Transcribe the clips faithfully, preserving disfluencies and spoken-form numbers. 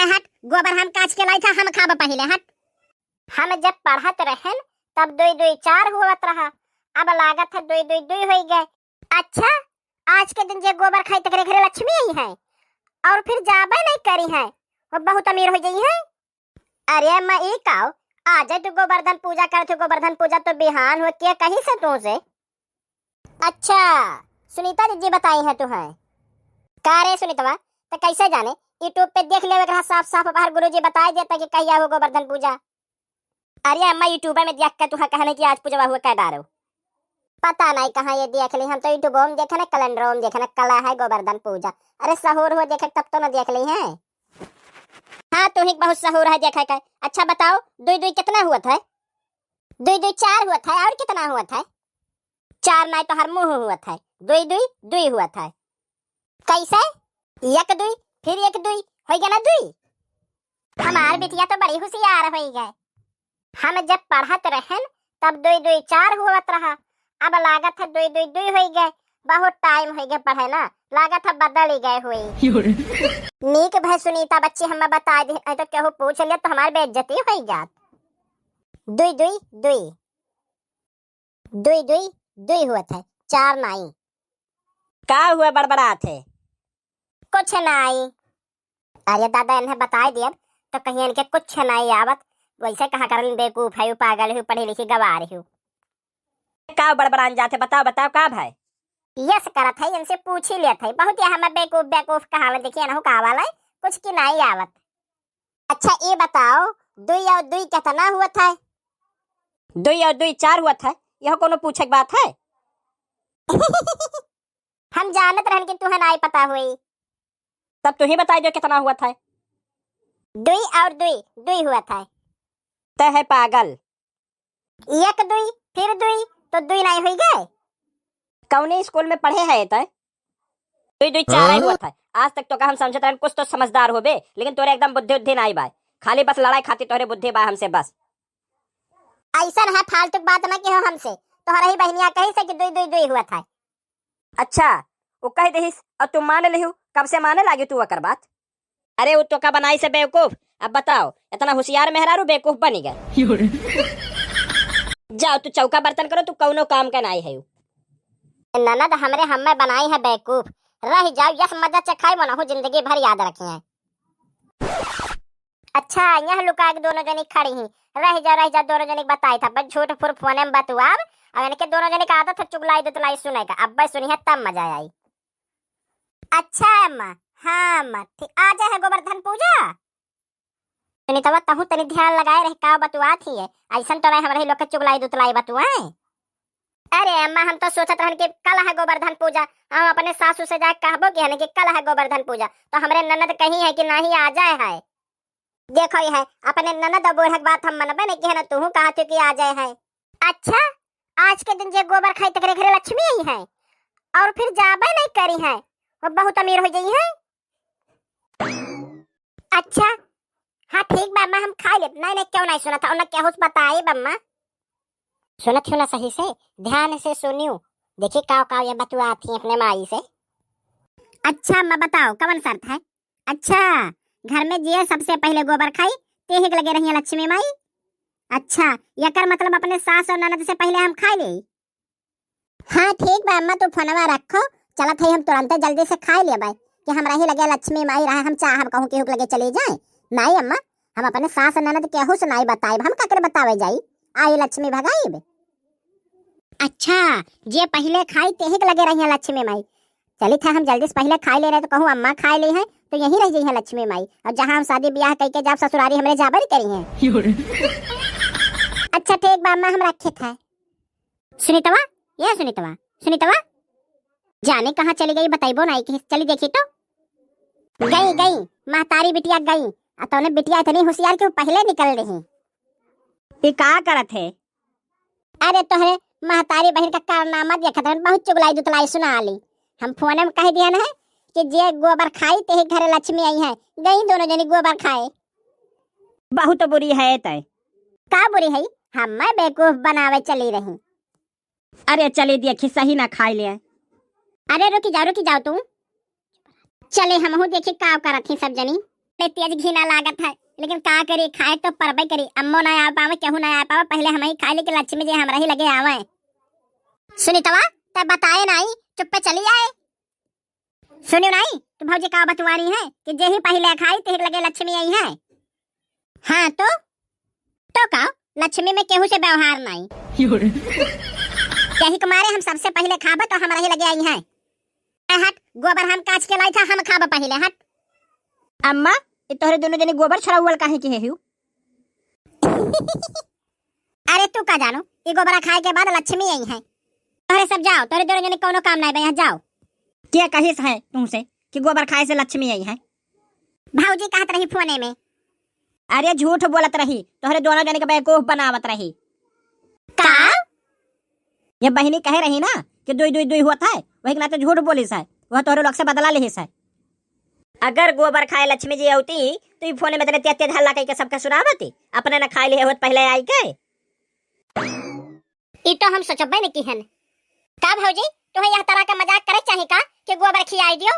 हट, गोबर हम काच के लाई था, हम खाब पहिले, हट। हम जब पढ़त रहन, तब दुई दुई चार होत रहा, अब लागत है दुई दुई दुई होई गए। अच्छा, आज के दिन जे गोबर खाई, तकरे घरे लक्ष्मी आई है, और फिर जाबे नहीं करी है, वो बहुत अमीर हो गई है। अरे अम्मा, ई काओ, आज तू गोवर्धन पूजा करत हो, गोवर्धन पूजा तो बिहान हो, के कही से तू से? अच्छा, सुनीता दीदी बताई है तू है। का रे सुनीतवा, त कैसे जाने? YouTube पे देख लेवे के रहा, साफ साफ बाहर गुरुजी बताई देता कि कहिया हो गोवर्धन पूजा। अरे अम्मा, YouTube में देख के तुहा कहने कि आज पूजवा हुआ कै डारो। पता नहीं कहाँ ये देख ली, हम तो YouTube में देखे ना, कैलेंडर में देखे ना, कला है गोवर्धन पूजा। अरे सहूर हो देखे तब तो ना देख ली है। हाँ, तू ही बहुत सहूर है देखे के। अच्छा बताओ, दुई दुई कितना हुआ था? दुई दुई चार हुआ था, और कितना हुआ था? चार नहीं तो हर मुँह हुआ था, दुई दुई दुई हुआ था। कैसे? एक दुई, फिर एक दुई, हो गया ना दुई। हमार बिटिया तो बड़ी होशियार होई गए। हम जब पढ़त रहन, तब दुई दुई चार होत रहा, अब लागत है दुई दुई दुई होई गए। बहुत टाइम होई गए पढ़े ना, लागत है बदल ही गए हुई। नीक भय सुनीता बच्ची, हम बता दे, नहीं तो केहू पूछ ले तो हमार बेइज्जती होई जात। दुई दुई दुई, दुई दुई दुई हुआ था, चार नाई। का हुआ बड़बड़ात है? कुछ नाई। अरे दादा, इन्हें बताए दियब तो कहीं इनके कुछ नाई आवत। वैसे कहा करन, बेवकूफ है, पागल है, पढ़ी लिखी गवार है। का बड़बड़ान जाते, बताओ बताओ का भाई? यस करत है, इनसे पूछ ही लेत है, बहुत ये हमें बेवकूफ बेवकूफ कहावे, देखिए ना का वाला है, कुछ की नाई आवत। अच्छा ये बताओ, दुई और दुई कितना हुआ था? दुई और दुई चार हुआ था, यह कोनो पूछे के बात है? हम जानत रहन कि तुहे नाई पता हुई। तब तू ही बताई दो कितना हुआ था। दुई और दुई दुई हुआ था। तय है पागल। एक दुई, फिर दुई, तो दुई नाई हुई गए। कौने स्कूल में पढ़े है तय? दुई दुई चार ही हुआ था। आज तक तो का हम समझत रहन कुछ तो समझदार होबे, लेकिन तोरे एकदम बुद्धि उद्धि नाई बाय। खाली बस लड़ाई खातिर तोहरे बुद्धि बा हमसे बस। ऐसन है फालतू बात ना किहो हमसे। तोहरा ही बहनिया कही से कि दुई दुई दुई हुआ था। अच्छा, वो कह देहिस और तू मान लिहू, कब से माने लागी तू ओकर बात? अरे वो तो का बनाई से बेवकूफ। अब बताओ, इतना होशियार मेहरारू बेवकूफ बनी गए। जाओ तू चौका बर्तन करो, तू कौनो काम का नाई है। ननद हमरे हम्मे बनाई है बेवकूफ। रह जाओ, यस मजा चखाई मनहु जिंदगी भर याद रखी है। अच्छा, यहाँ लुका के दोनों जनी खड़ी ही। रह जा, रह जा, दोनों जनी बताई था, बस झूठ फुर फोने में बतुआब। अब इनके दोनों जनी का आदत है चुगलाई दुतलाई सुने का, अब बस सुनी है तब मजा आई। अच्छा अम्मा, हाँ अम्मा, ठीक, आ जाए है गोवर्धन पूजा। सुनीतवा, तहू तनी ध्यान लगाए रहे, का बतुआत ही है, ऐसन तो नहीं हमरे लोग के चुगलाई दुतलाई बतुआए। अरे अम्मा, हम तो सोचत रहन कि कल है गोवर्धन पूजा, हम अपने सासू से जाके कहबो कि है ना कि कल है गोवर्धन पूजा, तो हमरे ननद कही है कि नहीं आ जाए है। देखो ये है, अपने ननद और बूढ़क बात हम मनबे नहीं कि है ना, तूहू कहा थी कि आ जाए है। अच्छा, आज के दिन जे गोबर खाई तकरे घरे लक्ष्मी आई है और फिर जाबे नहीं करी है, वो बहुत अमीर हो गई है। अच्छा, हाँ ठीक बा अम्मा, हम खाई लेब। नहीं नहीं, क्यों नहीं सुनत है, उन्हें केहू से बताई बम्मा। सुनत हो ना सही से, ध्यान से सुनियो, देखी काव काव ये बतुआ थी अपने माई से। अच्छा अम्मा बताओ कवन शर्त है? अच्छा, घर में जे सबसे पहले गोबर खाई, तेहिक लगे रहिए लक्ष्मी माई। अच्छा, यकर मतलब अपने सास और ननद से पहले हम खाई ले? हाँ ठीक बा अम्मा, तू फोनवा रखो, चलत है हम तुरंते जल्दी से खाई लेबै कि हमरा ही लगे लक्ष्मी माई रहे, हम चाहब कहूँ केहू के लगे चली जाए। नाई अम्मा, हम अपने सास ननद केहू से नाई बताइब, हम काकरे बतावे जाई, आई लक्ष्मी भगाइब। अच्छा, जे पहिले खाई तेही के लगे रहिए लक्ष्मी माई। चली था हम जल्दी से पहिले खाई ले रहे तो कहूँ अम्मा खाई ली है तो यहीं रह जाई है लक्ष्मी माई, और जहाँ हम शादी ब्याह कई के जाब ससुरारी हमरे जाबे नहीं करी है। अच्छा ठीक बा अम्मा, हम रखे था। सुनीतवा, ये सुनीतवा, सुनीतवा, जाने कहाँ चली गई, बताइबो नाई कि चली देखी तो। गई, गई, महतारी बिटिया गई, आ तौने बिटिया इतनी होशियार कि वो पहले निकल रही। ये का करत है? अरे तोहरे महतारी बहिन का कारनामा देखत रहन, बहुत चुगलाई दुतलाई सुना ली। हम फोन में कह दिया है कि जे गोबर खाई तेही घरे लक्ष्मी आई है। गई दोनों जनी गोबर खाए। बहुत बुरी है तय। का बुरी है? हम मैं बेवकूफ बनावे चली रही। अरे चले देखी सही ना खाई ले। अरे रुकी जाओ, रुकी जाओ तू। चले हमहू देखी का करत ही सब जनी। बड़े तेज घिना लागत है, लेकिन का करी, खाए तो परबे करी। अम्मो ना आ पावे, केहू ना आ पावे, पहिले हमही खाई, लेकिन लक्ष्मी जी हमरा ही लगे आवे। सुनीतवा, तै बताए नाई, चुप्पे चली आए। सुनियो नाई, तू भौजी का बतुआनी है कि जे ही पहिले खाई, ते ही लगे लक्ष्मी आई है। हाँ तो, तो का, लक्ष्मी में केहू से व्यवहार नाई। यही के मारे हम सबसे पहिले खाबे तो हमरा ही लगे आई है। ए हट, गोबर हम काच के लाई था, हम खाबे पहिले, हट। अम्मा, ये तोहरे दोनों जने गोबर छुड़ावल काहे के है हु? अरे तू का जानो, ये गोबरा खाए के बाद लक्ष्मी आई है। तोहरे सब जाओ, तोहरे दोनों जने कौनो काम नाई बे, यहाँ जाओ। के कहिस है तुमसे कि गोबर खाए से लक्ष्मी आई है? भौजी कहत रही फोने में। अरे झूठ बोलत रही, तोहरे दोनों जने के बेवकूफ बनावत रही। का? ये बहिनी कहे रही ना कि दुई दुई दुई होत है, वही के नाते झूठ बोलिस है, वह तोहरे लोग से बदला लिहिस है। अगर गोबर खाए लक्ष्मी जी अउती, तो ई फोने में इतने तेज तेज हल्ला कइके सबके सुनावती, अपने न खाए लिहे होत पहिले आई के। ई तो हम सोचबे न किहन। का भौजी, तुहे यह तरह का मजाक करे चाही का कि गोबर खियाई दियो?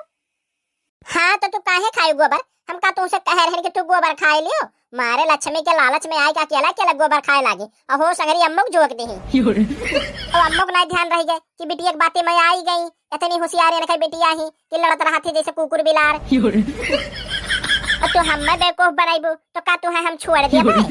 हाँ, तो तू काहे खाई गोबर? हम का तुमसे कहे रहन कि तू गोबर खाए लियो? मारे लक्ष्मी के लालच में आए के अकेला अकेला गोबर खाए लागे। अहो सगरी अम्मो के जोक देही। ओ अम्मो के नाई ध्यान रह गए कि बिटिया के बातें में आई गई। इतनी होशियार है, नखे बिटिया ही कि लड़त रहत है जैसे कुकुर बिलार। और तू हमें बेवकूफ बनाइबू तो का तू है हम छोड़ दिया भाई?